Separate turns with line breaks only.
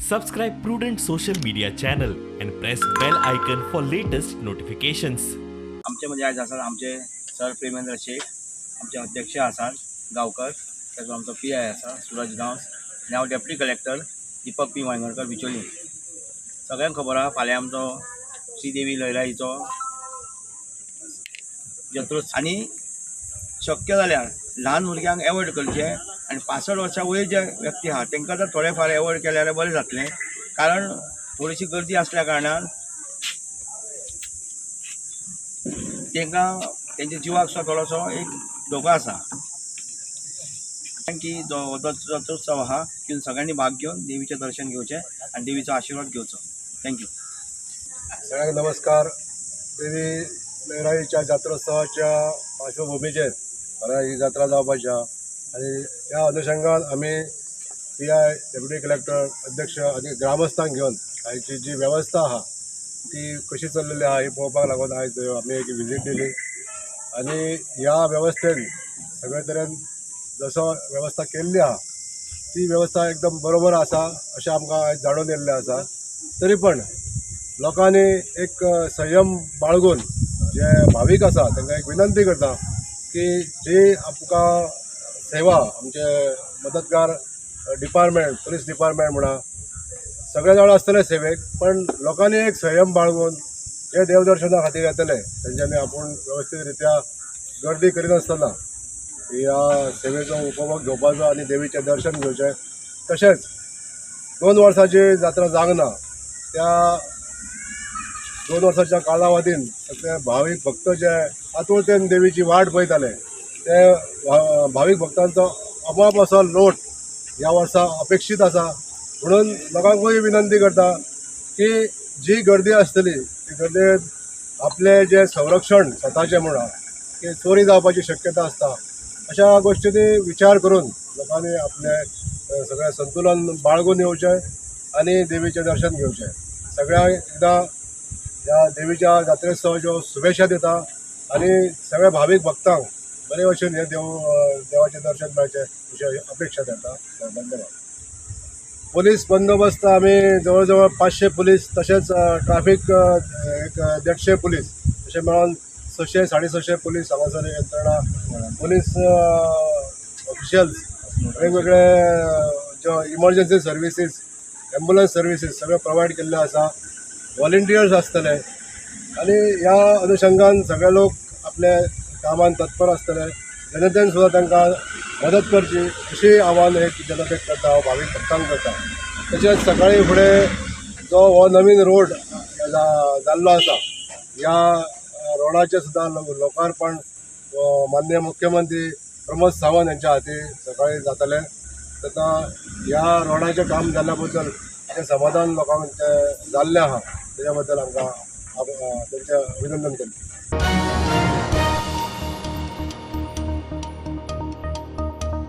Subscribe Prudent social media channel and press bell icon for latest notifications.
आमचे मदीं आयज आसात आमचे सर प्रेमेंद्र शेख, आमचे अध्यक्ष आसात गांवकर, ताचो आमचो पी I आसा सुरज गांवस आनी हांव deputy collector Deepak P Vaingankar, Bicholim. सगळ्यांक खबर आहा, फाल्यां आमचो श्रीदेवी लयराईचो जत्रोत्सव आनी शक्य जाल्यार ल्हान भुरग्यांक एवॉयड करचें आनी 65 वर्सां वयर जे व्यक्ती आहा तांकां जर थोडे फार एवॉयड केले जाल्यार बरें जातलें, कारण थोडीशी गर्दी आसल्या कारणान तांकां तेंच्या जिवाक सुद्दां थोडोसो एक धोको आसा. की जो जत्रोत्सव आहा तितून सगळ्यांनी भाग घेवन देवीचें दर्शन घेवचें आनी देवीचो आशिर्वाद घेवचो. Thank you.
सगळ्यांक नमस्कार. देवी लयराईच्या जात्रोत्सवाच्या पार्श्वभुमीचेर फाल्यां ही जात्रा जावपाची आहा आनी ह्या अनुशंगान आमी पी I, deputy collector, अध्यक्ष आनी ग्रामस्थांक घेवन आयची जी वेवस्था आहा ती कशी चल्लेली आहा ही पळोवपाक लागून आयज आमी एक विजीट दिली आनी ह्या वेवस्थेन सगळे तरेन जसो वेवस्था केल्ली आहा ती वेवस्था एकदम बरोबर आसा अशें आमकां आयज जाणून येयल्लें आसा. तरी पण लोकांनी एक संयम बाळगून जे भावीक आसा तांकां एक विनंती करता की जी आमकां सेवा आमचे मदतगार डिपार्टमेंट, पुलीस डिपार्टमेंट म्हणा, सगळे जाण आसतले सेवेक, पण लोकांनी एक संयम बाळगून जे देवदर्शना खातीर येतले तेंच्यांनी आपूण वेवस्थीत रित्या गर्दी करिनासतना ह्या सेवेचो उपभोग घेवपाचो आनी देवीचें दर्शन घेवचें. तशेंच 2 वर्सांची जात्रा जावंक ना, त्या 2 वर्साच्या कालावधीन सगळे भावीक भक्त जे आतुरतेन देवीची वाट पळयताले ते भावीक भक्तांचो अमाप असो लोट ह्या वर्सा अपेक्षीत आसा. म्हणून लोकांकूय विनंती करता की जी गर्दी आसतली ती गर्देत आपलें जें संरक्षण स्वताचें म्हणा की चोरी जावपाची शक्यता आसता, अशा गोश्टींनी विचार करून लोकांनी आपलें सगळें संतुलन बाळगून येवचें आनी देवीचें दर्शन घेवचें. सगळ्यांक एकदां ह्या देवीच्या जात्रोत्सवाच्यो शुभेच्छा दिता आनी सगळ्या भावीक भक्तांक बरे भशेन हे देवाचें दर्शन मेळचें अशी अपेक्षा धरता. धन्यवाद. पोलीस बंदोबस्त आमी जवळ जवळ 500 पुलीस, तशेंच ट्राफीक एक 150 पुलीस, अशें मेळोन 600 650 पुलीस हांगासर यंत्रणा, पुलीस ऑफिशियल्स, वेगवेगळे ज्यो इमर्जन्सी सर्विसीस, एम्बुलन्स सर्विसीस सगळे प्रोवायड केल्ले आसा. वॉलंटियर्स आसतले आनी ह्या अनुशंगान सगळे लोक आपले कामान तत्पर आसतले. जनतेन सुद्दां तांकां मदत करची अशी आव्हान एक जनतेक करता, हांव भावीक भक्तांक करता. तशेंच सकाळीं फुडें जो हो नवीन रोड जाल्लो आसा ह्या रोडाचें सुद्दां लोकार्पण माननीय मुख्यमंत्री प्रमोद सावंत यांच्या हाती सकाळीं जातलें. तेन्ना ह्या रोडाचें काम जाल्ल्या बद्दल जें समाधान लोकांक जाल्लें आहा तेज्या बद्दल आमकां तेंचें अभिनंदन करता.